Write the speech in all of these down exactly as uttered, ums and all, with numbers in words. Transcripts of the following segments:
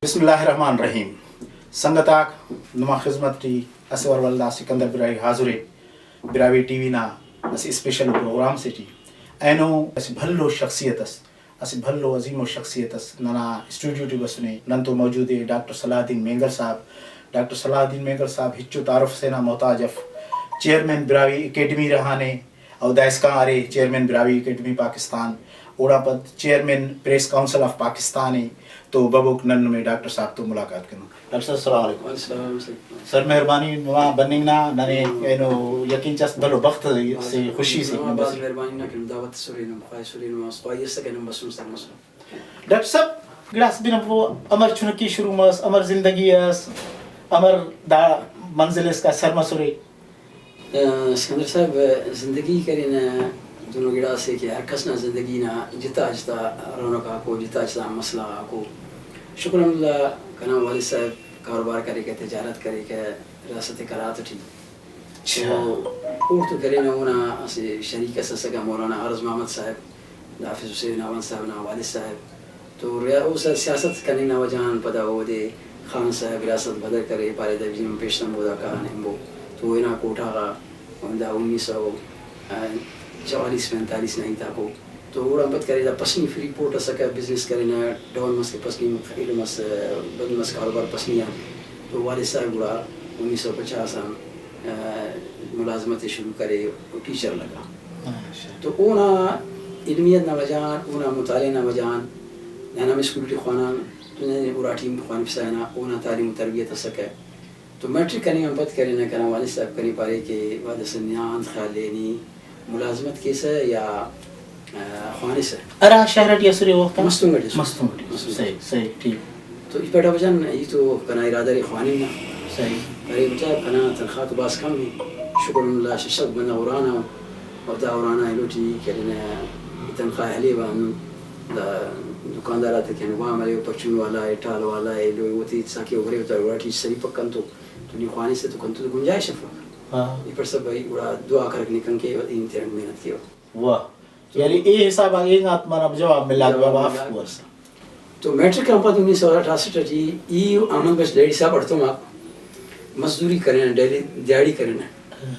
بسم اللہ الرحمن الرحیم۔ سنگت آک، نما خذمت ٹی اسہ وار ولدا سکندر براہوئی حاضر ءِ، براہوئی ٹی وی نا اسہ اسپیشل پروگرام سے ٹی۔ اینو اسہ بھلو شخصیت اس، اسہ بھلو عظیم و شخصیت اس ننا اسٹوڈیو ٹی بسنے، نن تو موجود ءِ ڈاکٹر صلاح الدین مینگل صاحب۔ ڈاکٹر صلاح الدین مینگل صاحب ہچو تعارف سے نا محتاج اف۔ چیئرمین براہوئی اکیڈمی رہانے، او دائسکان ارے چیئرمین براہوئی اکیڈمی پاکستان، اوڑان پد chairman press council of Pakistan ءِ۔ تو ببوک نن نمے ڈاکٹر صاحب تو ملاقات کنن۔ ڈاکٹر صاحب، السلام علیکم۔ وعلیکم السلام، سلام۔ سر مہربانی نما بننگ نا، ننے اینو یقین چست بھلو بخت سے خوشی سے نما نمبر بھاز سے۔ مہربانی نا کہ نم دعوت تسرے، نم خواہسرے، نما است خواہی اسکہ نم بسن سر مسن۔ ڈاکٹر صاحب، گڑاس بنپو، امر چنکی شروع مس، امر زندگی اس، امر دا منزل اسکا سر مسرے؟ آ، سکندر صاحب، زندگی کرینہ دنو گڑاسے کہ ہر کس نا زندگی نا جتا جتا رونق آکو، جتا جتا مسئلہ غاکو۔ شکر الحمدللہ، کنا والد صاحب کاروبار کریکہ، تجارت کریکہ ریاست قلات ٹی۔ اچھا۔ تو اوڑتون کرینہ، اونا اسہ شریک اس اسکہ مولانا عارض محمد صاحب، دا حافظ حسین اعوان صاحب نا والد صاحب۔ تو ریا-، او سا-، سیاست کننگ نا وجہ غان پدا اودے خان صاحب ریاست بدر کرے، پارے دا بجن پیش تمبو، دا کان ہمبو۔ تو ہنا کوٹہ غا دا انیس سو چوالیس پینتالیس نا ہیت آکو۔ تو اوڑان پد کرے دا پسنی فری پورٹ اسکہ، بزنس کرینہ، ڈون مس کہ پسنی علم اس، بند مس کاروبار پسنی آن۔ تو والد صاحب گڑا انیس سو پچاس آن، آ، ملازمت ءِ شروع کرے، او ٹیچر لگا۔ ماشاءاللہ۔ تو اونا علمیت نا وجہ غان، اونا مطالعہ نا وجہ غان، نن ہم اسکول ٹی خوانان، تو نن اراٹی ہم خوانفسا ہنا، اونا تعلیم و تربیت اسکہ۔ تو میٹرک کننگ آن پد کرینہ، کنا والد صاحب کنے پارے کہ وعدہ حسن، نیا انت خیال ءِ، نی ملازمت کیسہ یا، آ، خوانسہ؟ ہرا شہر ٹی اسرے وخت آ؟ مستونگ ٹی اسرے۔ مستونگ ٹی۔ مستونگ۔ صحیح، صحیح، ٹھیک۔ تو ای پاٹہ بچان، ای تو کنا ارادہ ارے خواننگ نا۔ صحیح۔ ارے بچا، کنا تنخواہ تو بھاز کم ءِ۔ شکر الحمدللہ، شش سد بندغ ارانا ءُ، اور دا ارانا ایلو ٹی کرینہ، تنخواہ ہلیوہ ہندن۔ دا دکاندار آتے کن وام ہلیوہ، پرچون والا ءِ، ٹال والا ءِ، ایلو ءِ، اوتے ساکہ او بریوہ تا گڑا ٹی سری پک کنتو، تو نی خوانسہ تو کنتو تو گنجائش افک۔ ہاں۔ ای پڑسہ بھئی گڑا دعا کرک نے کن کہ ای تینا محنت کیوہ۔ واہ۔ یعنی اے حساب آ اینگا آتما نا جواب ملاک جواب بابا ملاک۔ Of course. تو میٹرک آن پد انیس سو اٹھاسٹھ ٹی ای احمد بخش ڈیڑھی صاحب ہڑتوماک مزدوری کرینہ، ڈیلی دیہاڑی کرینہ۔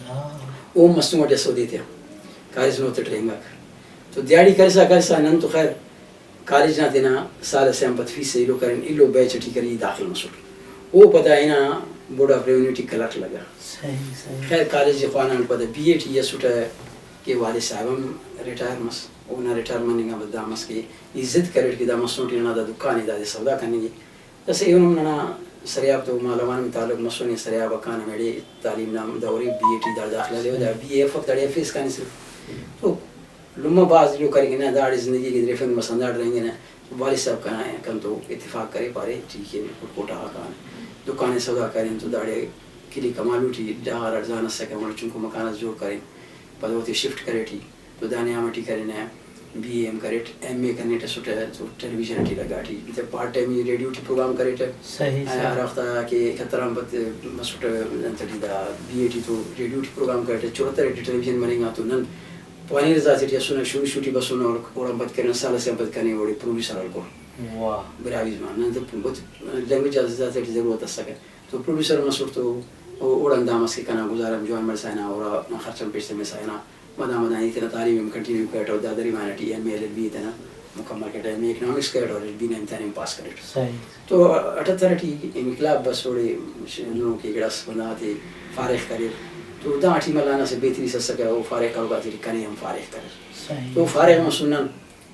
ہاں۔ او مستونگ ٹی اسہ اودے تیا کالج نو تیٹ رہینگاک۔ تو دیہاڑی کرسا کرسا نن تو خیر کالج نا تینا سال اسے آن پد فیس ایلو کرین، ایلو بیچ ٹی کری داخل مسٹ۔ او پدا ہنا board of revenue T clerk لگا۔ صحیح، صحیح۔ خیر کالج خوانان پد بی اے ٹی اسٹ کہ والد صاحب ہم ریٹائر مس۔ اونا ریٹائر مننگ آن پد دا مس کہ ای ضد کریٹ کہ دا مسنو ٹی ننا دا دکان ءِ، دادے سودا کننگے۔ داسہ ایہن ہم ننا سریاب تو مالو آن ہم تعلق مسنے، سریاب آ کان ہمیڑے تعلیم نا ہم دور ءِ، بی اے ٹی داڑے داخلہ ہلیوہ، دا بی اے افک داڑے ایف اے اسکان صرف۔ تو لمہ بھاز ایلو کرینگنہ، داڑے زندگی کہ دریفنگ بس ہنداڑے رہینگنہ۔ والد صاحب کنا کنتو اتفاق کرے، پارے ٹھیک ءِ، بالکل کوٹہ غا کان، دکان ءِ سودا کرین تو داڑے کلی کمالو ٹی ڈغار اٹ زان اسکہ، ہموڑے چنکو مکان اس جوڑ کرین، پد اوتے شفٹ کریٹی۔ تو دا نیام ٹی کرینہ، بی اے ہم کریٹ، ایم اے کنیٹ اسٹ تو ٹیلی ویژن ٹی لگاٹی، پارٹ ٹائم ای ریڈیو ٹی پروگرام کریٹ۔ صحیح، صحیح۔ ہرا وخت آ کہ اکہتر آن پد مسٹ انت ٹی دا بی اے ٹی تو ریڈیو ٹی پروگرام کریٹ، چوہتر ٹی ٹیلی ویژن مننگ آ تو نن پوائنرز آتے ٹی اسنہ، شروع شروع ٹی بسنہ، اوڑان پد کرینہ سال اسے آن پد کنے اوڑے پروڈیوسر ہلکر۔ واہ۔ براہوئی زبان نا تو بہت لینگویج آتے ٹی ضرورت اسکہ۔ تو پروڈیوسر مسٹ تو او-، اوڑان دا مس کہ کنا گزارہ ہم جوان مرسا ہنا، اور خرچ ہم پیش تمسا ہنا۔ مدان مدان ای تینا تعلیم ہم کنٹینیو کریٹ اور دا دریمان ٹی M A L L B تینا مکمل کریٹ، ایم اے اکنامکس کریٹ اور ایل ایل بی نا امتحان ہم پاس کریٹ۔ صحیح۔ تو اٹھتر ٹی انقلاب بس اوڑے ش-، ہندنو کہ گڑاس بندغ آتے فارغ کریر۔ تو دا ٹائم آ لان اسہ بہتری اس اسکہ، او فارغ کروک آتے ٹی کنے ہم فارغ کریر۔ صحیح۔ تو فارغ مسن نن۔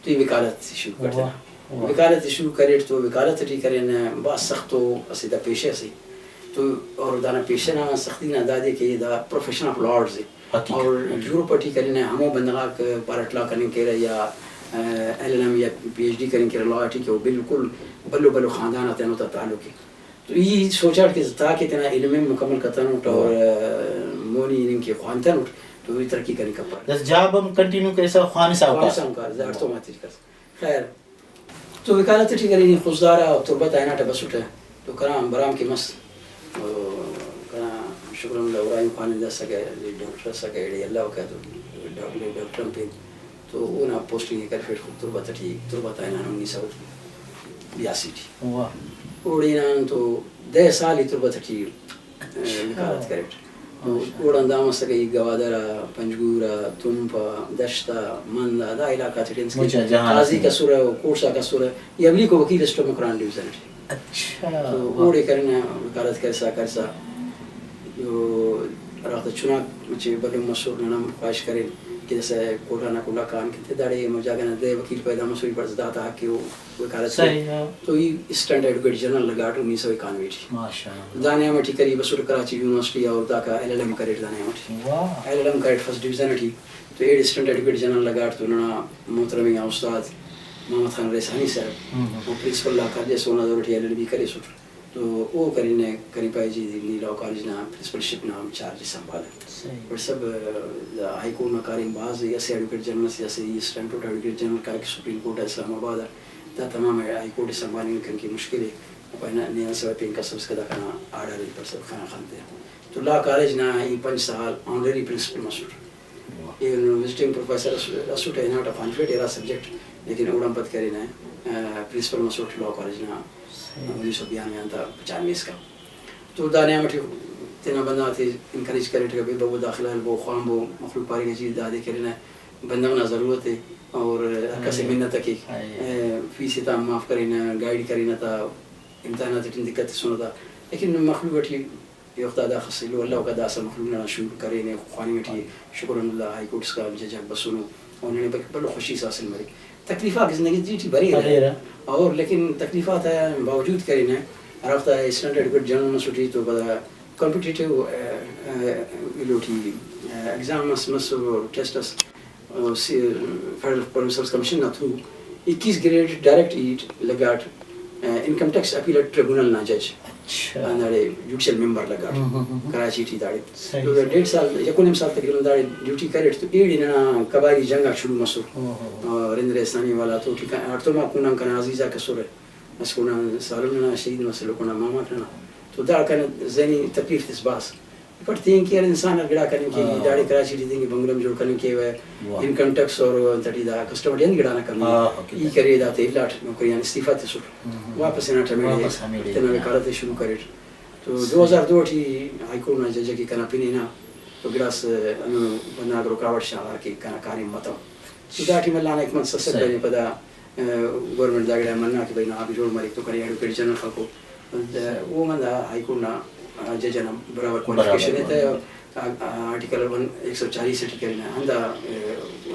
تو ای وکالت شروع کر تینا۔ واہ، واہ۔ وکالت شروع کریٹ تو وکالت ٹی کرینہ، بھاز سخت و اسہ دا پیشہ سے۔ تو اور دانا پیشہ نا سختی نا دادے کہ دا پروفیشن آف لارڈز ءِ۔ حقیقت، اور حقیقت۔ یورپ ٹی کرینہ ہمو بندغاک پارٹ لا کننگ کیرہ یا، آ، ایل ایل ایم یا پی ایچ ڈی کننگ کیرہ لا ٹی کہ او بالکل بھلو بھلو خاندان آتے ہندن تا تعلق ءِ۔ تو ای سوچاٹ کہ تاکہ تینا علم ءِ مکمل کتنٹ اور، واہ۔ آ، مونی ہننگ کہ خوانتنٹ تو ای ترقی کننگ کپرہ۔ داسہ جاب ہم کنٹینیو کریسہ خوانسا اوکا؟ خوانسا اوکا، دا ہڑتوم آتے ٹی کرسا۔ خیر، تو وکالت ٹی کرے نی خضدار آ تربت آ ہناٹہ بسٹہ تو کنا برام کہ مس، او کنا شکر الحمدللہ اراہی خوانندہ اسکہ، ڈاکٹر اسکہ، ایڑے اللہ وکا تو ڈاکٹر، ڈاکٹر ہم پین تو اونا پوسٹنگ ءِ کرفیٹ خود تربت ٹی، تربت آ ہنان انیس سو ریاسی ٹی۔ واہ۔ اوڑے ہنان تو دہ سال ای تربت ٹی، اچھا۔ وکالت کریٹ۔ تو ماشاءاللہ۔ اوڑان دا مسکہ ای گوادر آ، پنجگور آ، تمپ آ، دشت آ، مند آ، دا علاقہ تیٹی انت کہ مچا جہان قاضی اسے۔ کسرہ و کورٹس آ کسرہ، ای اولیکو وکیل اسٹ مکران ڈویژن ٹی۔ اچھا، تو واہ۔ اوڑے کرینہ وکالت کرسا کرسا، تو ہرافتا چناک مچے بھلن مسر، نن ہم خواہش کرین کہ داسہ کوٹہ نا کنڈا کان کہ داڑے ہمو جاگہ نا دہ وکیل پیدا مسر، بس داتا حق ءِ او وکالت صحیح، ہاں۔ تو ای اسسٹنٹ ایڈوکیٹ جنرل لگاٹ انیس سو اکانوے ٹی۔ ماشاءاللہ۔ دا نیام ٹی قریب اسٹ کراچی یونیورسٹی اور داکا ایل ایل ایم کریٹ دا نیام ٹی۔ واہ۔ ایل ایل ایم کریٹ فرسٹ ڈویژن ٹی۔ تو ایڑے اسسٹنٹ ایڈوکیٹ جنرل لگاٹ تو ننا محترمین آ استاد محمد خان رئیسانی صاحب، ہم ہم۔ او پرنسپل لا کالیس اونا دور T L L be Crest. تو او کرینہ، کنے پائے جی نی لاء کالج نا پرنسپل شپ نا ہم چارج سنبھالہ۔ صحیح۔ بٹ سب، آ، ہائی کورٹ نا کاریم بھاز ءِ، اسہ ایڈوکیٹ جنرل سے، اسہ ای اسٹمپ ٹوٹ ایڈوکیٹ جنرل کائک سپریم کورٹ آ اسلام آباد آ، دا تمام ہائی کورٹ ءِ سنبھالنگ کن کہ مشکل ءِ۔ پائے نہ، نے انت سوائے پین کس اس کہ دا کنا آرڈر ءِ، پر سب کنا خن تے۔ تو لا کالج نا ای پنچ سال آنریری پرنسپل مسٹ۔ واہ۔ ایون وزٹنگ پروفیسر اس-، اسٹ ہناٹہ پانفلٹ ارا سبجیکٹ، لیکن اوڑان پد کرینہ، آ، پرنسپل مسٹ لا کالج نا۔ صحیح۔ انیس سو بیانوے آن تا پچانوے اسکان۔ تو دا نیام ٹی تینا بندغ آتے انکریج کریٹکہ، بھئی ببو داخلہ ہلبو، خوانبو، مخلوق پاریکہ جی دادے کرینہ، بندغ نا ضرورت ءِ اور ہر کس ءِ منت ءِ کیک۔ اے، فیس ءِ تا معاف کرینہ، گائیڈ کرینہ تا، امتحانات ٹی دقت تسنہ تا، لیکن مخلوق ٹی ای وخت آ داخس ایلو الوکا، داسہ مخلوق ننا شروع کرینے، خواننگ ٹی شکر الحمدللہ ہائی کورٹ اسکان جج آک بسنو اور ننے بھلو خوشی اس حاصل مریک۔ تکلیف آک زندگی ٹی بریرہ۔ بریرہ۔ اور لیکن تکلیفات آن باوجود کرینہ، ہرافتا اسٹنٹ ایڈوکیٹ جنرل مسٹی تو پدا کمپٹیٹیو، آ، آ، ایلو ٹی، آ، ایگزام اس مسر، ٹیسٹ اس۔ سی-، فیڈرل پروڈیوسرز کمیشن نا تھرو اکیس گریڈ ڈائریکٹ ای لگاٹ، آ، انکم ٹیکس اپیلٹ ٹریبونل نا جج۔ اچھا۔ ہنداڑے جوڈیشل ممبر لگاٹ۔ ہم، ہم، ہم، ہم۔ کراچی ٹی داڑے۔ صحیح، تو صحیح۔ ڈیڑھ سال، یکونیم سال تقریباً داڑے ڈیوٹی کریٹ تو ایڑے ننا قبائلی جنگ آک شروع مسر۔ اوہو۔ آ، رند ریسانی والا تو ٹھیک ہے، ہڑتوم آ کنڈ آن کنا عزیز آک اسرہ۔ اسہ کنڈ آن سالونہ نا شہید مسلو، کنڈ آن ماماک ننا۔ تو دا کنے ذہنی تکلیف تس بھاز۔ پٹ تین کہ ہر انسان ہر گڑا کننگ کیوہ، ہاں۔ داڑے کراچی ٹی تین کہ بنگلہ ہم جوڑ کننگ کیوہ، واہ۔ انکم ٹیکس اور انت ٹی دا کسٹم ٹی انت گڑا نا کمی۔ ہاں، اوکے۔ ای کرے دا تے الاٹ نوکری آن استعفیٰ تسٹ۔ ہم، ہم۔ واپس ہناٹ ہمیڑے واپس ہمیڑے۔ تینا وکالت ءِ شروع کریٹ۔ تو صحیح۔ دو ہزار دو ٹی ہائی کورٹ نا جج کہ کنا پن ہنا تو گڑاس ہندنو بندغ رکاوٹ شاغا کہ کنا کاریم متو۔ تو دا ٹائم آ لان حکمت سسر صحیح۔ کنے پدا، آ، گورنمنٹ دا گڑا منا کہ بھئی نا آب جوڑ مریک تو کنے ایڈوکیٹ جنرل خلکو۔ دا او من دا ہائی کورٹ نا، آ، جج انا برابر برابر۔ کوالیفکیشن ءِ تہ، آ، آ، آرٹیکل ون، ایک سو چالیس ٹی کرینہ، ہندا، آ،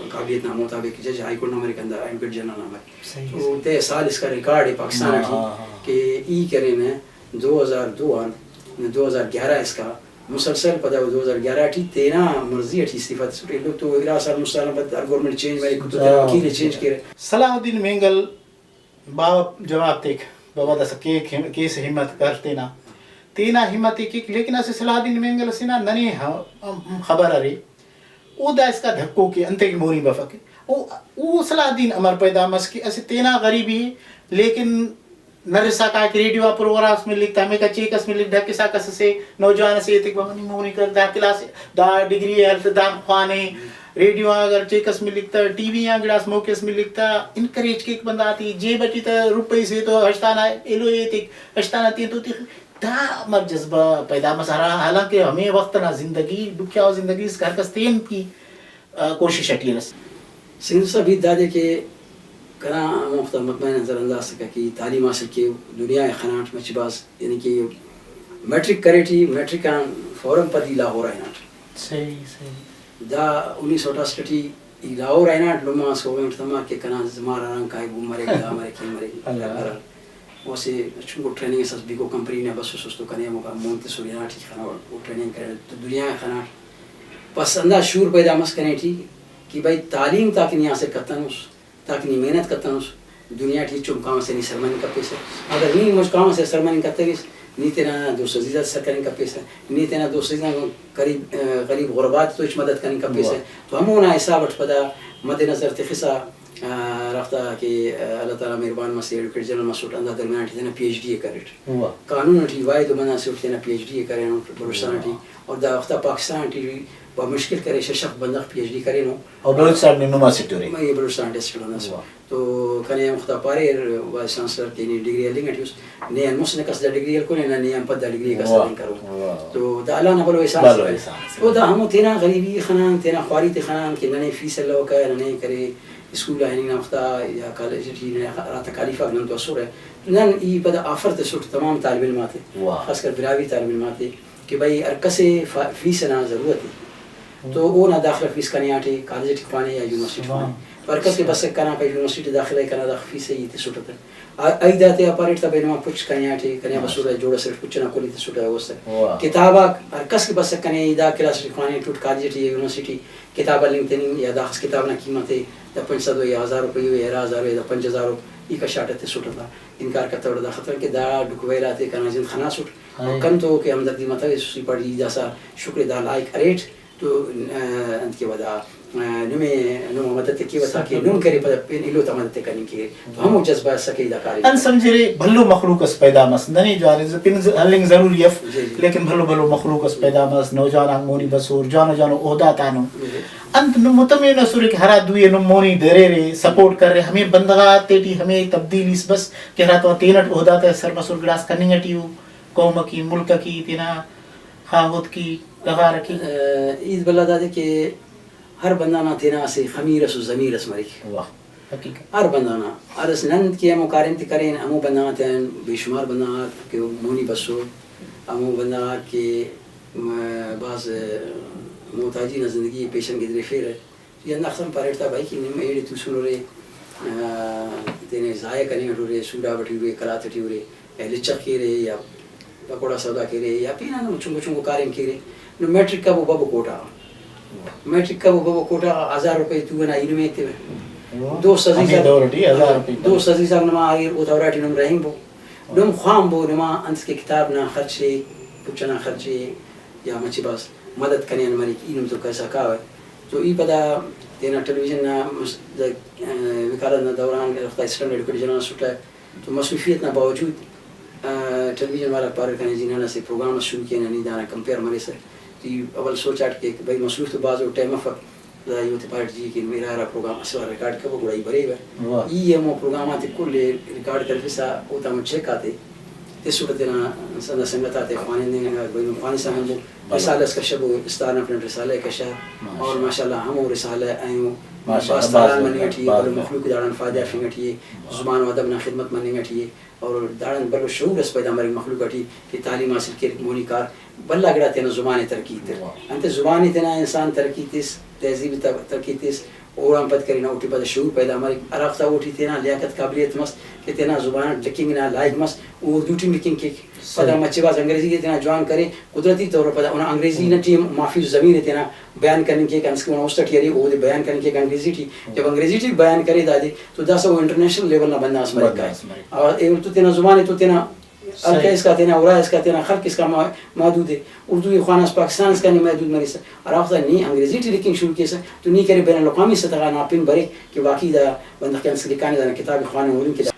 قابلیت نا مطابق جج ہائی کورٹ نا مریک، ہندا ایڈوکیٹ جنرل نا مریک۔ صحیح۔ تو دہ سال اسکا ریکارڈ ءِ پاکستان ہاں، ٹی ہاں، ہاں۔ کہ ای کرینہ دو ہزار دو آن دو ہزار گیارہ اسکا مسلسل پدا او دو ہزار گیارہ ٹی تینا مرضی ٹی استعفیٰ تسٹ۔ ایلو تو ارا سال مست سال آن پد ہر گورنمنٹ چینج مریک تو تینا ہاں۔ وکیل ءِ چینج کیرہ۔ صلاح الدین مینگل باوہ جواب تیک، باوہ داسہ کیک ہم-، کیس ہمت کر تینا، تینا ہمت ءِ کیک، لیکن اسہ صلاح الدین مینگل اسے نا ننے ہم، ہم خبر ارے، او دائسکا دھکوک ءِ، انتئے کہ مونی بفک۔ او، او صلاح الدین امر پیدا مس کہ اسہ تینا غریبی ءِ، لیکن نرسا کائک، ریڈیو آ پروگرامس ملک تا، ہمیکا چیک اس ملک، ڈھکسا کس اسے نوجوان اسے ایتک بابا نی مونی کر، دا کلاس، دا ڈگری ءِ ہلت، دا خوانے، ریڈیو آ اگر چیک اس ملک تا، ٹی وی آ گڑاس موقع اس ملک تا، انکریج کیک بندغ آتے، جیب ٹی تا روپئی سے تو ہشتانہ ایلو ایتک، ہشتانہ تین تو تخ، دا امر جذبہ پیدا مس، ہرا-، حالانکہ ہمے وخت نا زندگی، ڈکھیاؤ زندگی اس کہ ہر کس تین ٹی، آ، کوشش ٹی الس۔ سندھ صاحب، ہیت دادے کہ کنا ہموختا مطمئن نظر ہندا اسکہ کہ تعلیم حاصل کیو، دنیا ءِ خناٹ مچہ بھاز، یعنی کہ میٹرک کریٹی، میٹرک آن فوراً پد ای لاہور آ ہناٹ۔ صحیح، صحیح۔ دا انیس سو اٹھاسٹھ ٹی ای لاہور آ ہناٹ، لمہ اس اوغینٹ تما کہ کنا زمار آرام کائک، بن مریک، دا مریک، ہن مریک، اللہ۔ بہرحال۔ او اسہ چنکو ٹریننگ اس ئس، بیکو کمپنی نا بسوسس تو کنے ہموکا مون تسر ہناٹی خنا، او ٹریننگ کرے تو دنیا ءِ خناٹ۔ بس ہندا شعور پیدا مس کنے ٹی کہ بھئی تعلیم تاکہ نی حاصل کتنس، تاکہ نی محنت کتنس، دنیا ٹی ہچو مقام اسے نی سر مننگ کپیسہ۔ اگر نی مچ مقام اسے سر مننگ کتگس، نی تینا دوست عزیز آتے سر کننگ کپیسہ، نی تینا دوست عزیز نا قریب، آ، غریب غربا تے تو ہچ مدد کننگ کپیسہ۔ واہ۔ تو ہمونا حساب اٹ پدا مد نظر تخسا، آ، ہرافتا کہ، آ، اللہ تعالیٰ مہربان مسے، ایڈوکیٹ جنرل مسٹ، ہندا درمیان ٹی تینا پی ایچ ڈی ءِ کریٹ۔ واہ۔ قانون ٹی واحد بندغ اسے ٹی تینا پی ایچ ڈی ءِ کرینٹ بلوچستان ٹی، واہ۔ اور دا وختا پاکستان ٹی بمشکل کرے، شش ہفت بندغ پی ایچ ڈی کرینو۔ او بلوچستان نا نما اسٹ ارے؟ مئے بلوچستان ڈسٹرکٹ آن اسٹ۔ واہ۔ تو کنے ہم خدا پاریر، وائس چانسلر، کہ نی ڈگری ہلنگ ٹی اس، نے ہن مسنے کس دا ڈگری ہلکنے، نہ نے آن پد دا ڈگری کس واہ، ہلنگ کرو۔ واہ۔ تو دا اللہ نا بھلو احسان بھلو سے۔ احسان سے۔ تو دا ہمو تینا غریبی خنان، تینا خواری تے خنان کہ ننے فیس الوکہ، ننے کرے اسکول آ ہننگ نا وخت آ یا کالج ٹی ننے ہرا تکالیف آک نن تو اسرہ، نن ای پدا آفر تسٹ تمام طالب علم آتے، واہ۔ خاص کر براہوئی طالب علم آتے کہ بھئی ہر کس ءِ فا-، فیس ئنا ضرورت ءِ، تو اونا داخلہ فیس کنے آٹے، کالج ٹی خوانے یا یونیورسٹی ٹی خوانے۔ سبحان۔ تو ہر کس کہ بسک کنا پائک یونیورسٹی ٹی داخلہ ءِ، کنا داخلہ فیس ءِ، ای تسٹ تہ۔ آ-، عید آتے آ پاریٹ تہ بھئی نما پچ کنے آٹے، کنے آ بسرہ، جوڑ ئسرٹ، پچ ئنا کل ای تسٹ، اوست۔ واہ۔ کتاب آک ہر کس کہ بسک کنے، ای دا کلاس ٹی خوانے، ٹوٹ کالج ٹی یا یونیورسٹی ٹی کتاب ہلنگ تننگ یا داخس کتاب نا قیمت ءِ، دا پنچ سد ءُ یا ہزار روپے ءُ یا ارا ہزار ءُ یا دا پنچ ہزار ءُ ای کشاٹہ تسٹ تہ۔ انکار کتوٹہ دا خاطر کہ دا ڈکھ ویل آتے کنا زند خناسٹ۔ ہائے۔ کن تو کہ ہمدردی متویس، سوئی پاٹ ای داسا شکر اے دا لائق اریٹ۔ تو، آ، انت کیوہ دا، آ، نمے، نما مدد ءِ کیوہ تاکہ نم کرے پدا پین ایلو تا مدد ءِ کننگ کیرے۔ تو ہمو جذبہ ئسکہ ای دا کاریم۔ انت سمجھرے بھلو مخلوق ئس پیدا مس۔ ننے جوارے ز-، پن ز-، ہلنگ ضروری اف، جی، جی۔ لیکن بھلو بھلو مخلوق ئس پیدا مس، نوجوان آک مونی بسور، جوانو جوانو عہدہ تانو۔ جی۔ انت نم متمم ئسرے کہ ہرا دوئی نم مونی دریرے، سپورٹ کرے، ہمے بندغ آتے ٹی ہمے تبدیلی اس بس کہ ہراتم آ تینٹ عہدہ تا سر مسر گڑاس کننگ ٹی او، قوم کی، ملک کی، تینا خاہوت کی، ڈغار کی۔ آ، ہیت بھلا دادے کہ ہر بندغ نا تینا اسہ خمیر اس و ضمیر اس مریک۔ واہ، حقیقت۔ ہر بندغ نا، ہر اسہ نن کہ ہمو کاریم تے کرین، ہمو بندغ آتیان بے شمار بندغ آک کہ مونی بسر، ہمو بندغ آک کہ، م-، بھاز محتاجی نا زندگی ئے پیشن گدریفیرہ۔ ای ہنداخس ہم پاریٹ تا بھائی کہ نم ایڑے توسنرے، آ، تینے ضائع کننگ ٹی ارے، سوڈا بٹی ارے، قلات ٹی ارے، یا لچغ کیرے، یا پکوڑا سودا کیرے، یا پین ہندن چنکو چنکو کاریم کیرے، نو میٹرک کبو ببو کوٹہ غا۔ میٹرک کبو ببو کوٹہ غا ہزار روپے تو ئنا ای نمے ایتیوہ۔ واہ۔ دوست عزیز ہمے آک، دور ٹی ہزار روپے دوست عزیز آک نما آ ایر، اوتا اراٹی نم رہینگبو۔ نم خوانبو، نما انت کہ کتاب نا خرچ ءِ، پچ ئنا خرچ ءِ، یا مچہ بھاز مدد کنے آن مریک، ای نم تو کرسا کاوہ۔ تو ای پدا تینا ٹیلی ویژن نا مس-، دا، آ، وکالت نا دوران ہرا وخت آ اسسٹنٹ ایڈوکیٹر جنرل اسٹہ، تو مصروفیت نا باوجود، آ، ٹیلی ویژن والا پاریر کنے جی نن اسہ پروگرام اس شروع کینہ، نی دانا کمپیئر مریسہ۔ تو ای اول سوچاٹ کہ بھئی مصروف تو بھاز او، ٹائم افک، دا ای اوتے پاریٹ جی کہ ارا ارا پروگرام اسہ وار ریکارڈ کبو گڑا ای بریوہ۔ واہ۔ ای ہمو پروگرام آتے کل ءِ ریکارڈ کرفسا اوتا ہمو چیک آتے تسٹہ تینا سنگت آتے خوانندنگ انگا، بھئی نم خوانسا ہم بو، بھلو۔ رسالہ اس کشبو، استار نا پن رسالہ ءِ کشا، ماشاءاللہ۔ اور ماشاءاللہ ہمو رسالہ اینو ماشاءاللہ، بھاز تالان بھاز مننگ ٹی ءِ، بھاز بھلو بھاز۔ مخلوق ءِ داڑان فائدہ ہرفنگ ٹی ءِ، زبان و ادب نا خدمت مننگ ٹی ءِ۔ اور داڑان بھلو شعور اس پیدا مریک مخلوق ٹی کہ تعلیم حاصل کیرک، مونی کار، بھلا گڑا تینا زبان ءِ ترقی ایتر۔ واہ۔ انتئے زبان ءِ تینا انسان ترقی تس، تہذیب ءِ تر-، ترقی تس، اوڑان پد کرے نا اوٹی پدا شعور پیدا مریک، ہرافتا اوٹی تینا لیاقت قابلیت مس کہ تینا زبان اٹ لکھنگ نا لائق مس، او اردو ٹی ہم لکھنگ کیک۔ صحیح۔ پدا مچہ بھاز انگریزی ءِ تینا جوان کرے، قدرتی طور پر پدا اونا انگریزی نا ٹی ہم ما فی الضمیر ءِ تینا بیان کننگ کیک، انت کہ اونا است ٹی ارے اودے بیان کننگ کیک انگریزی ٹی۔ جب انگریزی ٹی بیان کرے دادے تو داسہ او انٹرنیشنل لیول نا بندغ اس مریک بندغ کائے۔ اس مریک۔ اور ایہن تو تینا زبان ءِ تو تینا صحیح۔ حلقہ اسکا تینا، اُرا اسکا تینا، خلق اسکا ما-، محدود ءِ۔ اردو ءِ خواناس پاکستان اسکان ہی محدود مریسہ۔ ہرا وخت آ نی انگریزی ٹی لکھنگ شروع کیسہ تو نی کرے بین الاقوامی سطح غا نا پن بریک کہ واقعی دا بندغ کن اسہ لکھانے، دانا کتاب ءِ خواننگ ہُرن کہ دا۔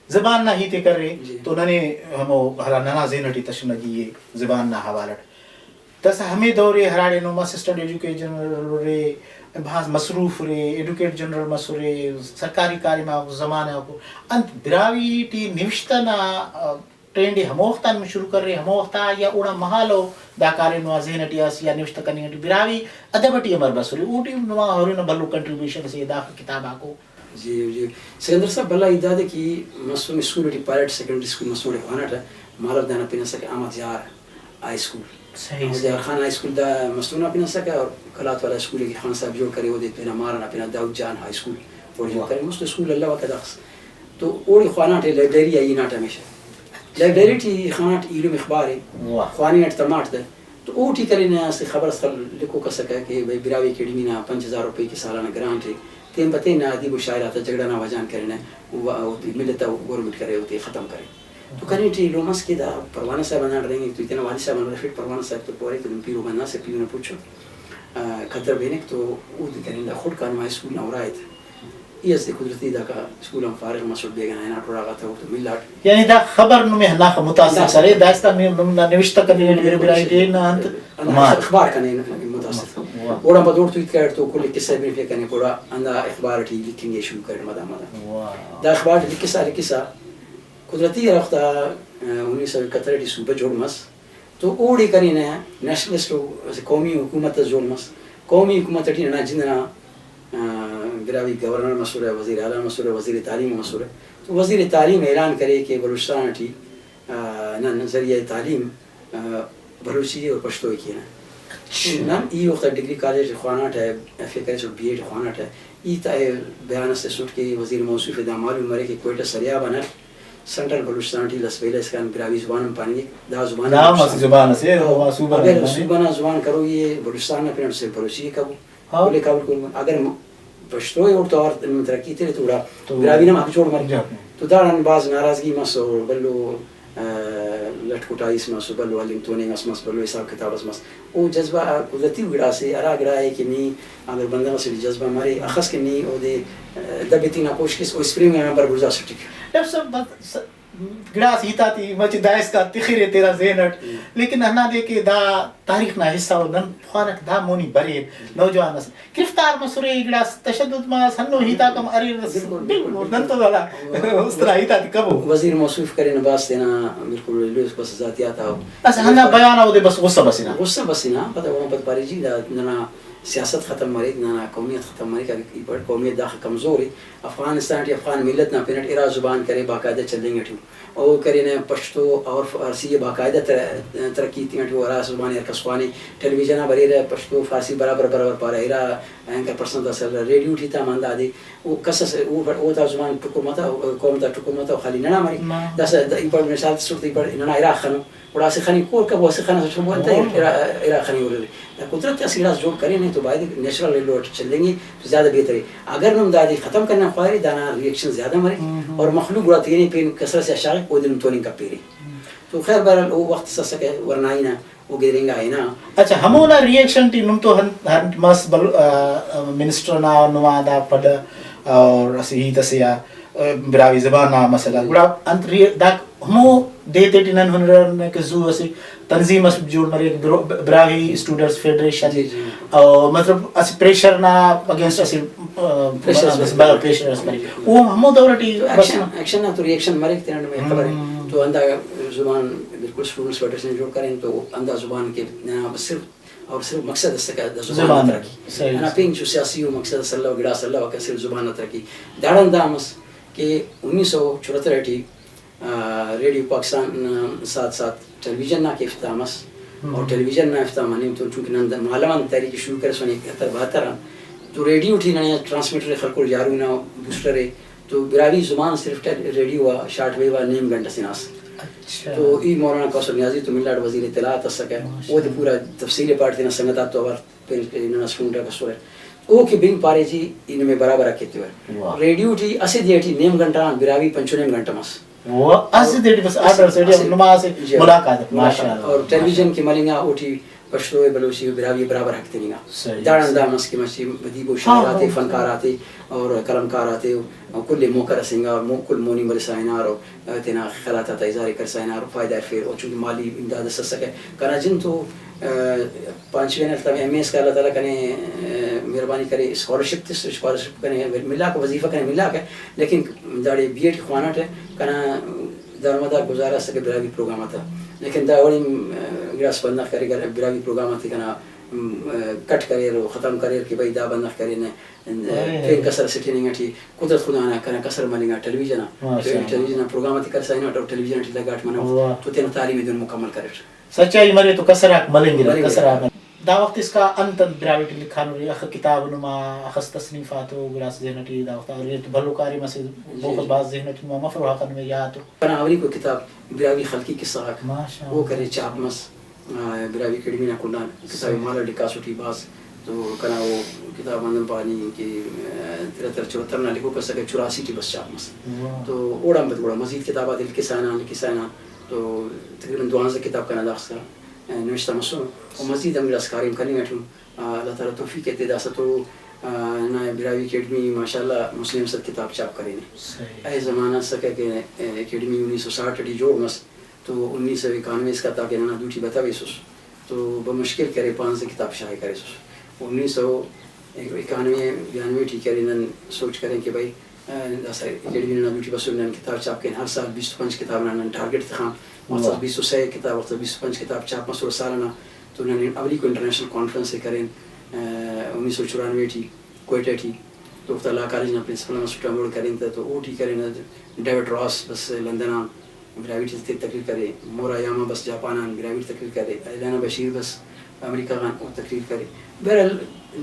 زبان نا ہیت ءِ کرے جی۔ تو ننے ہمو ہرا ننا ذہن ٹی تشنگی ءِ زبان نا حوالہ ٹی۔ داسہ ہمے دور ءِ ہراڑے نم اسسٹنٹ ایڈوکیٹ جنرل ارے، بھاز مصروف ارے، ایڈوکیٹ جنرل مسرے، سرکاری کاریم آ زمانہ غاکو۔ انت براہوئی ٹی نوشتہ نا، آ، ٹرینڈ ءِ ہمو وخت آن شروع کرے، ہمو وخت آ یا اوڑان مہالو دا کاریم نما ذہن ٹی ئس یا نوشتہ کننگ ٹی؟ براہوئی ادب ٹی امر بسرے، اوٹی نما ہُرنہ بھلو کنٹریبیوشن اسے داخہ کتاب آکو۔ جی، جی۔ سکندر صاحب، بھلا ہیت دادے کہ مسنے school T, pilot secondary school مسنے اوڑے خواناٹہ، مالو دانا پن اسکہ احمد یار ہائی اسکول۔ صحیح، احمد یار صحیح۔ Khan high school the Mastung نا پن اسکہ، اور قلات والا اسکول ءِ کہ خان صاحب جوڑ کرے، اودے تینا مار ئنا پن آ داؤد جان ہائی اسکول او جوڑ واہ۔ کرے۔ مست اسکول الوکہ داخس۔ تو اوڑے خواناٹے، لائبریری آ ہناٹہ ہمیشہ۔ لائبریری ٹی خناٹ ایلم اخبار ءِ، واہ۔ خواننگ اٹ تماٹ تہ۔ تو اوٹی کرے نا اسہ خبر اس خل-، لکھوک اسکہ کہ بھئی براہوئی اکیڈمی نا پنچ ہزار روپے کہ سالانہ گرانٹ ءِ، تین پہ تین نا ادیب و شاعر آتا جھگڑا نا وجہ آن کرینہ، و اوتے ملت آ گورنمنٹ کرے، اوتے ختم کرے۔ تو کنے ٹی ایلم ئس کہ دا پروانہ صاحب ہنداڑے رہینگک تو ای تینا والد صاحب ہنداڑے ہرفیٹ، پروانہ صاحب تو پارے تو نم پیرو بندغ اسے، پیرو نا پچ ءُ، آ، قدر بنک تو اودے تننگ دا خڑک آ نما اسکول نا اُرا ءِ تہ۔ ای اسہ قدرتی داکا اسکول آن فارغ مسٹ، بیگہ نا ہناٹ اُراغا تہ اوڑتون ملاٹ۔ یعنی دا خبر نمے ہنداخہ متاثر کرے، داسکان نم-، نم-، نا نوشتہ کنے، براہوئی ٹی نا انت، ہندا مار۔ اخبار کنے نمے متاثر۔ اوڑان پد اوڑتون ہیت کریٹ تو کل قصہ بنفے کنے گڑا ہندا اخبار ٹی لکھنگ ءِ شروع کریٹ مدان مدان۔ واہ۔ دا اخبار ٹی لکھسا لکھسا قدرتی ہرا وخت آ، آ، انیس سو اکہتر ٹی صوبہ جوڑ مس تو اوڑے کرینہ نیشنلسٹ و اسہ قومی حکومت اس جوڑ مس۔ قومی حکومت ٹی ننا جند ئنا، آ، براہوئی گورنر مسرہ، وزیر اعلیٰ مسرہ، وزیر تعلیم مسرہ۔ تو وزیر تعلیم اعلان کرے کہ بلوچستان ٹی، آ، نن ذریعہ تعلیم، آ، بلوچی اور پشتو ءِ کینہ۔ اچھا۔ نن ای وخت آ ڈگری کالج ٹی خواناٹہ، ایف اے کریسٹ، بی اے ٹی خواناٹہ، ای تا بیان اس تسٹ کہ وزیر موصوف ءِ دا معلوم مرے کہ کوئٹہ سریاب آن اٹ سینٹرل بلوچستان ٹی لس ویلہ اسکان براہوئی زبان ہم پاننگک، دا زبان دا ہم اسہ زبان اسے، او، او صوبہ نا اگر زبان اے۔ صوبہ نا زبان کروئی ءِ، بلوچستان نا پن اٹ صرف بلوچی ءِ کبو۔ ہاں۔ ولے قبول کن، اگر م-، پشتو ءِ اوڑتون اوار نم ترقی تیرے تو گڑا تو براہوئی نا ہم حق جوڑ مریک۔ جا۔ تو داڑان بھاز ناراضگی مس و بھلو، آ، لٹ کٹائی اس مس و بھلو ہلنگ توننگ اس مس، بھلو حساب کتاب اس مس۔ او جذبہ قدرتی ءُ گڑاسے، ہرا گڑا ءِ کہ نی اگر بندغ اسے ٹی جذبہ مرے، اخس کہ نی اودے، آ، دبی تنگ نا کوشش کیس، او اسپرنگ آن بربرزا اسٹک۔ ڈاکٹر صاحب، بس س-، گڑاس ہیتاتی مچہ دائسکان تخرے تینا ذہن اٹ، ہم۔ لیکن ہندادے کہ دا تاریخ نا حصہ ءُ، نن خوانک دا مونی بریر، ہم۔ نوجوان اس گرفتار مسرے، گڑاس تشدد مس، ہندن ہیتاک ہم اریر، بالکل، بالکل، بالکل، بالکل۔ نن تو دادا اس طرح ہیتاتے کبو۔ وزیر موصوف کرینہ بس تینا بالکل ایلو اس بس ذاتیات آ۔ بس ہندا بیان آ اودے بس غصہ بس ہنا۔ غصہ بس ہنا، پدا اوڑان پد پارے جی دا ننا سیاست ختم مریک، ننا قومیت ختم مریک، اگہ ای پڑ قومیت داخہ کمزور ءِ، افغانستان ٹی افغان ملت نا پن اٹ ارا زبان کرے باقاعدہ چلینگ اٹی۔ او کرینہ پشتو اور فارسی ءِ باقاعدہ تر-، ترقی تینٹ او ہرا زبان ءِ ہر کس خوانے، ٹیلی ویژن آ بریرہ پشتو فارسی برابر برابر پارہ، ارا اینکر پرسن تا سر ریڈیو ٹی تا ہم ہندادے۔ او کس اس او، او تا زبان ٹکر متو، قوم تا ٹکر متو، خالی ننا مریک۔ نہ۔ داسہ د-، ای پڑ مثال تسٹ تہ ای پڑ ننا ارا خنو، گڑا اسہ خنی کور کبو، اسہ خن ئسے ٹھمبو انتئے ہاں۔ ارا، ارا خنی اُرے۔ دا قدرت اسہ گڑاس جوڑ کرینے تو باید نیچرل ایلو اٹ چلینگے تو زیادہ بہتر ءِ۔ اگر نم دادے ختم کننگ خواہرے، دانا ری ایکشن زیادہ مریک ہم، ہم۔ اور مخلوق گڑا تینے پین کسر ئسے آ شاغک، اودے نم توننگ کپیرے۔ تو خیر بہرحال او وخت اس اسکہ ورنائی نا، او گدرینگا ہنا۔ اچھا، ہمونا ری ایکشن ٹی نم تو ہن-، ہنت مس بل-، آ، آ، منسٹر نا نما دا پڈ اور اسہ ہیت اسے آ، آ، براہوئی زبان نا مسئلہ۔ جی۔ گڑا انت ری-، دا ہمو دے تیٹی نن ہنرہ کہ زو اسہ تنظیم اس جوڑ مریک، برو-، براہوئی اسٹوڈنٹس فیڈریشن۔ جی، جی۔ او مطلب اسہ پریشر نا اگینسٹ اسہ، آ، پریشر اس مریک۔ پریشر اس مریک۔ او ہمو دور ٹی بس ایکشن، ایکشن نا تو ری ایکشن مریک تینا نمے خبر ءِ۔ ہم۔ تو ہندا زبان بالکل اسٹوڈنٹس فیڈریشن جوڑ کرین تو ہندا زبان کہ ننا بس صرف اور صرف مقصد اس کہ دا زبان زبان نا ترقی۔ صحیح، ننا صحیح۔ پین چو سیاسی و مقصد اس الو، گڑاس الو کہ صرف زبان نا ترقی۔ داڑان دا مس کہ انیس سو چوہتر ٹی آ، ریڈیو پاکستان نا ساتھ ساتھ ٹیلی ویژن نا کہ افتتاح مس، ہم۔ اور ٹیلی ویژن نا افتتاح مننگ تو چونکہ نن دا مالو آن تحریک شروع کرسن اکہتر بہتر آن، تو ریڈیو ٹی ننے ٹرانسمیٹر ءِ خلکر، جارو نا بوسٹر ءِ، تو براہوئی زبان صرف ٹیل-، ریڈیو آ شارٹ ویو آ نیم گھنٹہ سے نا ئس۔ اچھا۔ تو ای مولانا کوثر نیازی تو ملاٹ وزیر اطلاعات اسکہ، ماشاءاللہ۔ اودے پورا تفصیل پاٹ تینا سنگت آتتو اوار۔ پین کہ ننا اسٹوڈنٹ آک اسرہ، او کہ بنگ پارے جی ای نمے برابر آک ایتیوہ۔ واہ۔ ریڈیو ٹی اسہ دے ٹی نیم گھنٹہ آن براہوئی پنچ و نیم گھنٹہ مس۔ واہ، اسہ دے ٹی بس آرڈر اسہ، سے ٹی اسہ، نما اسہ جی، ملاقات، ملاقات۔ ماشاءاللہ۔ اور ٹیلی ویژن کہ ملنگا اوٹی پشتو ءِ، بلوچی ءِ، براہوئی ءِ برابر حق تننگا۔ صحیح، داڑان صحیح۔ دا مس کہ مچہ ادیب و ہاں، شاعر آتے، ہاں، فنکار صحیح۔ آتے اور قلمکار آتے و کل ءِ موقع رسینگا، مو-، کل مونی مرسا ہنار و تینا خیالات آتا اظہار ءِ کرسا ہنار و فائدہ ہرفیر و چونکہ مالی امداد اس اسکہ۔ کنا جند تو، آ، پانچویں نا تم ایم اے اسکا اللہ تعالیٰ کنے، آ، مہربانی کرے، اسکالرشپ تس، اسکالرشپ کنے ملاک، وظیفہ کنے ملاک ءِ، لیکن داڑے بی ایڈ خواناٹہ، کنا دارمدار گزارہ اسکہ براہوئی پروگرام آتا، لیکن دا وڑی، آ، گڑاس بندغ کرے، براہوئی پروگرام آتے کنا، آ، کٹ کریر و ختم کریر کہ بھئی دا بندغ کرینہ، آ، پین کسر اسے ٹی ہننگ ٹی قدرت خدا نا کنا کسر ملنگا ٹیلی ویژن آ، ماشاءاللہ۔ ٹیلی ویژن آ پروگرام آتے کرسا ہناٹ اور ٹیلی ویژن ٹی لگاٹ منوٹ، واہ۔ تو تینا تعلیم ءِ دہن مکمل کریٹ۔ سچائی مرے تو کسر آک ملنگرہ، ملنگرہ۔ کسر آک۔ دا وخت اسکا انت انت براہوئی ٹی لکھانورے، اخہ کتاب نما، اخس تصنیف آتو گڑاس ذہن ٹی دا وخت آ اریر تو بھلو کاریم اسے، جی، بوخت جی۔ بھاز ذہن ٹی نما مفروہ آخا نمے یات او۔ کنا اولیکو کتاب براہوئی خلقی قصہ غاک، ماشاءاللہ۔ او کرے چاپ مس، آ، براہوئی اکیڈمی نا کنڈآن کتاب صحیح۔ مال اٹ لکھاسٹ ای بھاز، تو کنا او کتاب ہندن پاننگ کہ، آ، ترہتر چوہتر نا لکھوک اسکہ، چوراسی ٹی بس چاپ مس۔ واہ۔ تو اوڑان پد گڑا مزید کتاب آتے لکھسا ہنان، لکھسا ہنان، تو تقریباً دوانزدہ کتاب کنا داخسکا نوشتہ مسنو۔ و مزید ہم گڑاس کاریم کننگ اٹی اُن۔ آ، اللہ تعالیٰ توفیق ایتے۔ داسہ تو، آ، ننا براہوئی اکیڈمی ماشاءاللہ مسہ نیم سد کتاب چاپ کرینے۔ صحیح۔ اے زمانہ اسکہ کہ، اے، اکیڈمی انیس سو ساٹھ ٹی جوڑ مس تو انیس سو اکانوے اسکا تاکہ ننا دوٹی بتویسس تو بمشکل کہ ارے پانزدہ کتاب شائع کریسس۔ انیس سو اکانوے بیانوے ٹی کہ ارے نن سوچ کرین کہ بھئی، آ، داسہ اکیڈمی نا دوٹی بسر، نن کتاب چھاپ کین، ہر سال بیست و پنچ کتاب نا نن ٹارگٹ تخان، ہر سال واہ۔ بیست و سہ کتاب، وخت بیست و پنچ کتاب چھاپ مسر سال ئنا۔ تو نن اولیکو انٹرنیشنل کانفرنس ءِ کرین، آ، انیس سو چورانوے ٹی کوئٹہ ٹی، تو اوفتا لا کالج نا پرنسپل ہم اسٹ، ہموڑے کرین تہ، تو اوٹی کرین ڈیوڈ راس بس لندن آن، براہوئی ٹی تقریر کرے، مورا یاما بس جاپان آن براہوئی ٹی تقریر کرے، ایلانا بشیر بس امریکہ غان او تقریر کرے۔ بہرحال،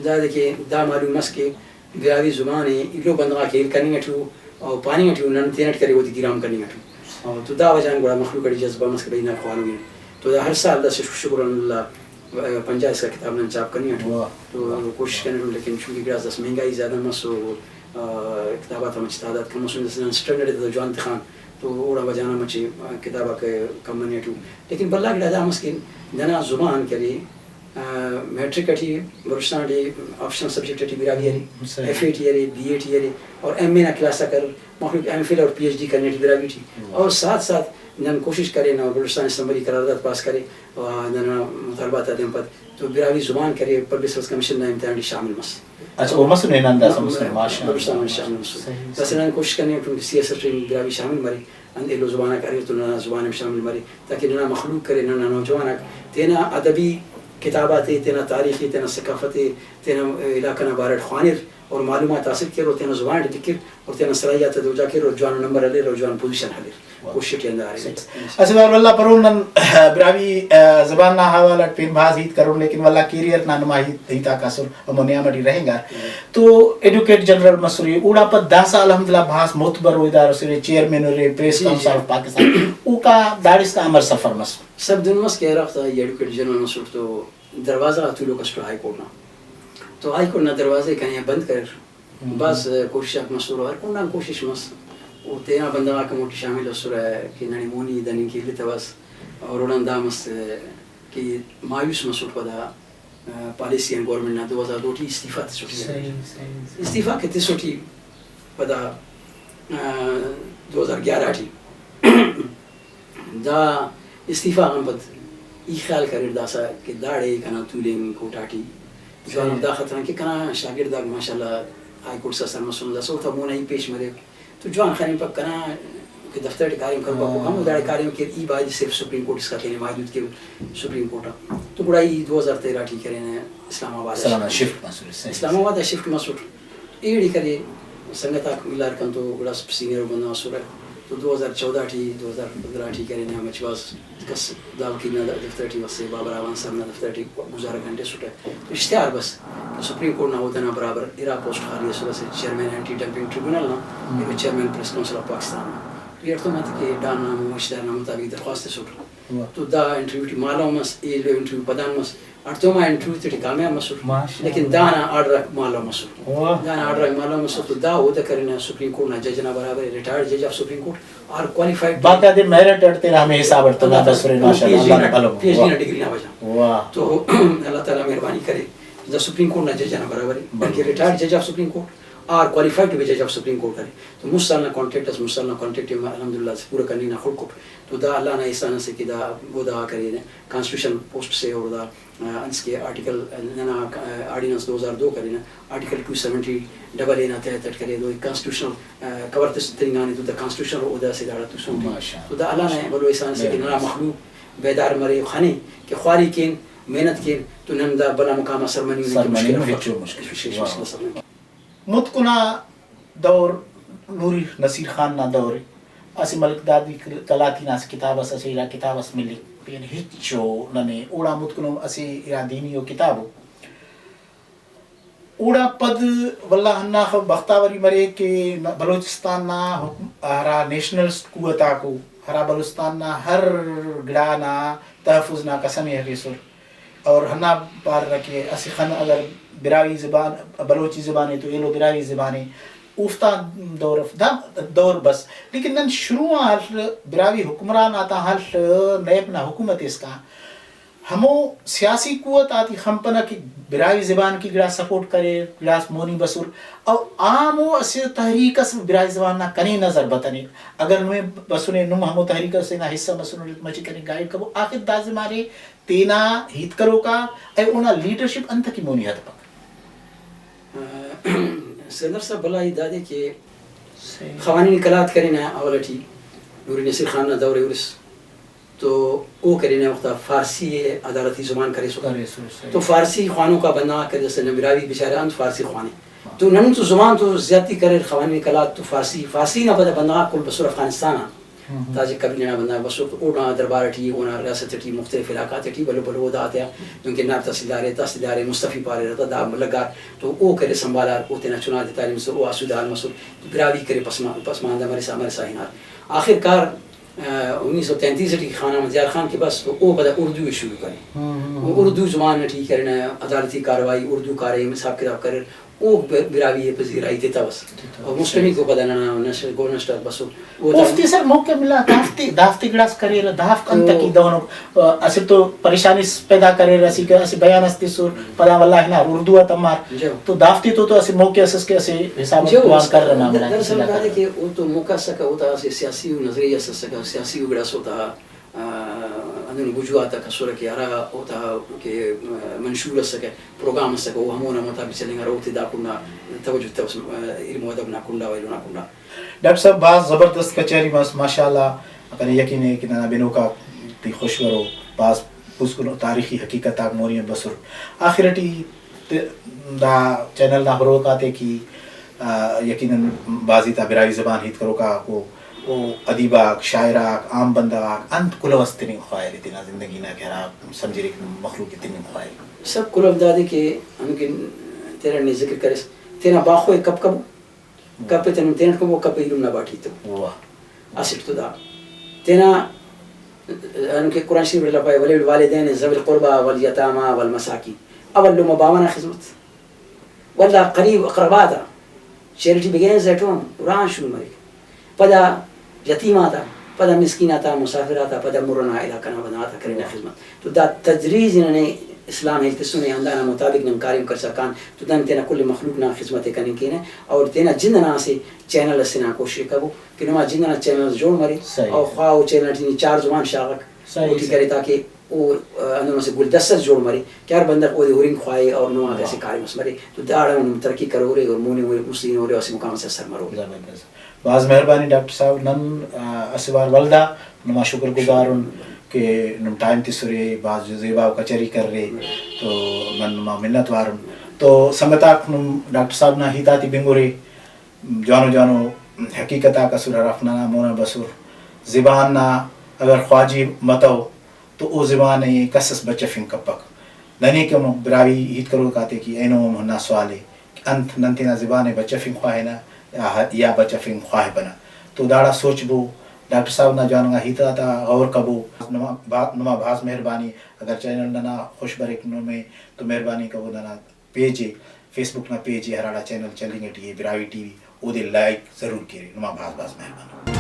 دادے کہ دا معلوم مس کہ براہوئی زبان ءِ ایلو بندغ آک ہیل کننگ ٹی او، او پاننگ ٹی او، نن تینٹ کرے اودے گیرام کننگ ٹی او۔ تو دا وجہ غان گڑا مخلوق ٹی جذبہ مس کہ بھئی نا خوانوگے۔ تو دا ہر سال داسہ شکر الحمدللہ پنجاہ اسکا کتاب نن چھاپ کننگ ٹی او۔ واہ۔ تو کوشش کننگ ٹی او، لیکن چونکہ گڑاس داسہ مہنگائی زیادہ مس و، آ، کتاب آتا مچہ تعداد کم مسنے، داسہ نن اسٹینڈرڈ تے تو جوان تخان۔ تو اوڑان وجہ نا مچہ، آ، کتاب آک کم مننگ ٹی او۔ لیکن بھلا گڑا دا مس کہ ننا زبان کہ ارے، آ، میٹرک ٹی بلوچستان ٹی آپشنل سبجیکٹ ٹی براہوئی ارے، صحیح۔ ایف اے ٹی ارے، بی اے ٹی ارے، اور ایم اے نا کلاس آک ارے، مخلوق ایم فل اور پی ایچ ڈی کننگ ٹی براہوئی ٹی۔ واہ۔ اور ساتھ ساتھ نن کوشش کرینہ بلوچستان اسمبلی قرارداد پاس کرے، و ننا مطالبہ تا دیم پد تو براہوئی زبان کہ ارے پبلک سروس کمیشن نا امتحان ٹی شامل مس۔ اچھا، او مسنے ہندا سمجھ سے، ماشاءاللہ۔ بلوچستان ٹی شامل مسنے۔ صحیح، داسہ نن کوشش کننگ ٹی او کہ سی ایس ایس ٹی براہوئی شامل مرے، انت ایلو زبان آک اریر تو ننا زبان ہم شامل مرے، تاکہ ننا مخلوق کہ ارے، ننا نوجوان آک تینا ادبی کتاب آتے، تینا تاریخ ءِ، تینا ثقافت ءِ، تینا علاقہ نا بارٹ خوانر اور معلومات حاصل کیر اور تینا زبان ٹی لکھر اور تینا صلاحیت ءِ دوجا کیر اور جوان نمبر ہلیر اور جوان پوزیشن ہلیر۔ واہ۔ کوشش ٹی ہندا ارے۔ صحیح۔ اسہ وار ولدا پرون نن براہوئی، آ، زبان نا حوالہ ٹی پین بھاز ہیت کرون، لیکن ولدا کیریئر نا نما ہیت، ہیت آک اسر، ہمو نیام ٹی رہینگار۔ ہم۔ تو ایڈوکیٹ جنرل مسرے، اوڑا پد داسہ الحمدللہ بھاز معتبر ءُ ادارہ اسرے، چیئرمین ارے پریس جی، جی۔ Council of Pakistan. اوکا داڑسکان امر سفر مس؟ سب دن مس کہ ہرا وخت ایڈوکیٹ جنرل مسٹ تو دروازہ غا تولوک اسٹ ہائی کورٹ نا۔ تو ہائی کورٹ نا دروازہ ءِ کنے آ بند کریر۔ ہم۔ بھاز کوشش آک مسر، ہر کنڈ آن کوشش مس۔ او تینا بندغ آک ہموٹی شامل اسرہ کہ ننے مونی دننگ کہ الیتوس۔ اور اوڑان دا مس کہ مایوس مسٹ پدا، آ، پالیسی آن گورنمنٹ نا دو ہزار دو ٹی استعفیٰ تسٹ۔ صحیح، صحیح، صحیح۔ استعفیٰ کہ تسٹ ای پدا، آ، دو ہزار گیارہ ٹی دا استعفیٰ غان پد ای خیال کریر داسہ کہ داڑے کنا تولنگ کوٹہ ٹی جوان۔ صحیح۔ دا خاطران کہ کنا شاگرد آک ماشاءاللہ ہائی کورٹ سر سر مسنو، داسہ اوتا مونا ای پیش مریک۔ تو جوان خننگپک کنا کہ دفتر ٹی کاریم کروک آک ہمو داڑے کاریم کیر، ای بایدے صرف سپریم کورٹ اسکا تینے محدود کیوہ، سپریم کورٹ آ۔ تو گڑا ای دو ہزار تیرہ ٹی کرینہ اسلام آباد آ اسلام آباد شفٹ۔ شفٹ مسر، صحیح۔ اسلام آباد آ شفٹ مسٹ۔ ایڑے کرے سنگت آک ملار کنتو گڑاس سینئر بندغ اسرہ۔ تو دو ہزار چودہ ٹی، دو ہزار پندرہ ٹی کرینہ مچہ بھاز کس دا وکیل نا دفتر ٹی بس، بابر اعوان صاحب نا دفتر ٹی گزارہ کننگ ٹی اسٹہ۔ تو اشتہار بس کہ سپریم کورٹ نا عہدہ نا برابر ارا پوسٹ خالی اسر، اسہ چیئرمین اینٹی ڈمپنگ ٹریبونل نا، ہم۔ ایلو chairman press council of Pakistan نا۔ تو ای ہڑتوم آتے کہ ڈان نا ہمو اشتہار نا مطابق درخواست تسٹ۔ واہ۔ تو the interview T Malu miss, aloe interview پدان مس، ہڑتوم آ انٹرویو تیٹی کامیاب مسٹ۔ ماشاءاللہ۔ لیکن دانا آرڈر آک مالو مسٹ۔ واہ۔ دانا آرڈر آک مالو مسٹ تو دا عہدہ کرینہ سپریم کورٹ نا جج نا برابر، ریٹائرڈ جج of supreme court. Are qualified. باقاعدہ میرٹ اٹ تینا ہمے حساب اٹ تمام بسرے، ماشاءاللہ، اللہ نا بھلو۔ پی ایچ ڈی نا ڈگری نا وجہ۔ واہ۔ تو اللہ تعالیٰ مہربانی کرے، دا سپریم کورٹ نا جج نا برابر ءِ، بلکہ ریٹائرڈ جج of supreme court, are qualified to be جج آف سپریم کورٹ ارے۔ تو مست سال نا کانٹریکٹ اس، مست سال نا کانٹریکٹ ءِ الحمدللہ پورا کننگ نا خڑک اف۔ تو دا اللہ نا احسان اسے کہ دا عہدہ غاک ارے کانسٹیٹیوشن پوسٹ سے، اور دا، آ، انس کہ آرٹیکل، آ، ننا، آ، آرڈیننس دو ہزار دو کرینہ، article two seventy double A نا تحت اٹ کرے، تو کانسٹیٹیوشنل، آ، کور تس تننگانے تو دا کانسٹیٹیوشنل عہدہ سے داڑا توسن۔ ماشاءاللہ۔ تو دا اللہ نا بھلو احسان اسے کہ ننا مخلوق بیدار مرے، خنے کہ خواری کین، محنت کین تو نن دا بھلا مقام آ سر مننگ سر مننگ مشکل افک۔ ہچو مشکل افک۔ واہ۔ مشکل سر مننگ۔ متکنا دور نوری نصیر خان نا دور ءِ۔ اسہ ملک دادی قلات نا اسہ کتاب اس، اسہ ارا کتاب اس ملک، پین ہچو ننے اوڑا متکنو اسہ ارا دینی ءُ کتاب ءُ۔ اوڑا پد ولدا ہنداخہ بختاوری مریک کہ بلوچستان نا حکم-، ہرا نیشنلسٹ قوت آکو، ہرا بلوچستان نا ہر گڑا نا تحفظ نا کسم ءِ ہرفیسر۔ اور ہندا پارہ کہ اسہ خن اگر براہوئی زبان، بلوچی زبان ءِ تو ایلو براہوئی زبان ءِ، اوفتا دور اف، دا دور بس۔ لیکن نن شروع آن ہلک براہوئی حکمران آتا ہلک، نیب نا حکومت اسکان ہمو سیاسی قوت آتے خنپنہ کہ براہوئی زبان کہ گڑاس سپورٹ کریر، گڑاس مونی بسر، او آ ہمو اسہ تحریک اس براہوئی زبان نا کنے نظر بتنے۔ اگر نمے بسنے، نم ہمو تحریک اسے نا حصہ مسنٹ، مچہ کنے گائیڈ کبو، آخر دا زمانے تینا ہیت کروکا، اے اونا لیڈرشپ انتکہ مونی ہدپک؟ سکندر صاحب، بھلا ہیت دادے کہ صحیح۔ خوانین قلات کرینہ اول ٹی نوری نصیر خان نا دور ءِ ہُرس تو او کرینہ وخت آ فارسی ءِ عدالتی زبان کریسو۔ کریسو، صحیح۔ تو فارسی خوانوکا بندغ آک کرے، جیسے نن براہوئی بیچارہ انت فارسی خوانے۔ ہاں۔ تو نن تو زبان تو زیادتی کریر، خوانین قلات تو فارسی، فارسی نا پدا بندغ آک کل بسر افغانستان آن۔ ہم ہم۔ تاجک قبیلہ نا بندغ بسر تو اونا دربار ٹی، اونا ریاست ٹی، مختلف علاقہ تے ٹی بھلو بھلو او دا آتیا دنکہ نائب تحصیلدار ءِ، تحصیلدار ءِ، مستوفی پاریر تا دا لگار تو او کرے سنبھالار، او تینا چنا تے تعلیم سر او آسودہ حال مسر، براہوئی کرے پسما-، پسماندہ مرسا، مرسا ہنار۔ آخر کار آ، انیس سو تینتیس ٹی خان احمد یار خان کہ بس تو او پدا اردو ءِ شروع کرے۔ ہم، ہم، او ہم۔ اردو زبان ٹی کرینہ، عدالتی کاروائی اردو کاریم حساب کتاب کریر، او ب-، براہوئی ءِ پذیرائی تتوس۔ تتوس۔ اور مسٹمیکو پدا ننا نشر، گو نشر آک بسر۔ او دا اوفتے سر موقع ملا، دافتے، دافتے گڑاس کریر، دافک انت او۔ کہ دہنو، آ، اسہ تو پریشانی اس پیدا کریر، اسہ کہ اسہ بیان اس تسر، پدا ولدا ہنار اردو آ تمار۔ جی۔ تو دافتے تو، تو اسہ موقع اس اس کہ اسہ حساب جی، اس جوان کرنا ملا۔ دراصل دادے کہ او تو موقع اسکہ، اوتا اسہ سیاسی و نظریہ اس اسکہ، سیاسی و گڑاس اوتا، آ، ہندن وجوہات آک اسرہ کہ ہرا اوتا کہ، آ، منشور اسکہ، پروگرام اسکہ، او ہمونا مطابق چلینگارہ، اوتے دا کنڈا توجہ تس، آ، علم و ادب نا کنڈا و ایلو نا کنڈا۔ ڈاکٹر صاحب، بھاز زبردست کچہری مس، ماشاءاللہ۔ کنے یقین ءِ کہ ننا بنوک آک ٹی خوش برو، بھاز پوسکنو تاریخی حقیقت آک مونی آن بسر۔ آخر ٹی تے-، دا چینل نا ہروک آتے کہ، آ، یقیناً بھازی تا براہوئی زبان ہیت کروک آک او، او ادیب آک، شاعر آک، عام بندغ آک انت کلہو اس تننگ خواہرے تینا زندگی نا کہ ہرا سمجھرے کہ مخلوق ءِ تننگ خواہرے؟ سب کلہو دادے کہ ہندن کہ تینا نے ذکر کریس، تینا باخو ءِ کپ کبو، کپ ءِ تننگ تینٹ کبو، کپ ءِ ایلم نا باٹی تبو۔ واہ۔ اسٹ تو دا تینا، ہندن کہ قرآن شریف ٹی اللہ پائے، "وللوالدین ذوی القربی والیتامی والمساکین"، اول لمہ باوہ نا خذمت، ولدا قریب اقربا تا، چیریٹی بگینز ایٹ ہوم، قرآن شروع مریک، پدا یتیم آتا، پدا مسکین آتا، مسافر آتا، پدا مر ئنا علاقہ نا بندغ آتا کرینہ خذمت۔ تو دا تجریز ننے اسلام ہیل تسنے، ہندانا مطابق نن کاریم کرسا کان تو نن تینا کل مخلوق نا خذمت ءِ کننگ کینہ، اور تینا جند ئنا اسہ چینل اسے نا کوشش ءِ کبو کہ نما جند ئنا چینل جوڑ مرے، صحیح۔ اور خواہ او چینل ٹی نی چار زبان شاغک، صحیح، اوٹی صحیح۔ کرے تاکہ او، آ، ہندن اسہ گلدستہ اس جوڑ مرے کہ ہر بندغ اودے ہرنگ خواہے اور نما واہ۔ اسہ کاریم اس مرے تو داڑان نم ترقی کرورے اور مونی مونی مستی ہنورے اور اسہ مقام اسے آ سر مرورے۔ زبردست۔ بھاز مہربانی ڈاکٹر صاحب، نن، آ، اسہ وار ولدا نما شکر گزار ان کہ نم ٹائم تسرے، بھاز زیبا کچہری کرے، تو نن نما منت وار ان۔ تو سنگت آک، نم ڈاکٹر صاحب نا ہیت آتے بنگرے، جوانو جوانو حقیقت آک اسر ہرافک ننا مونا بسر۔ زبان نا اگر خواجہی متو تو او زبان ءِ کس اس بچفنگ کپک۔ ننے کہ براہوئی ہیت کروک آتے کہ اینو ہم ہندا سوال ءِ کہ انت نن تینا زبان ءِ بچفنگ خواہنہ یا، یا بچفنگ خواہبنہ؟ تو داڑا سوچ بو، ڈاکٹر صاحب نا جوان انگا ہیت آتا غور کبو۔ نما بھا-، نما بھاز مہربانی۔ اگر چینل ننا خوش بریک نمے تو مہربانی کبو ننا پیج ءِ، فیس بک نا پیج ءِ، ہراڑا چینل چلینگ ٹی ءِ، براہوئی ٹی وی، اودے لائک ضرور کیرے۔ نما بھاز بھاز مہربانی۔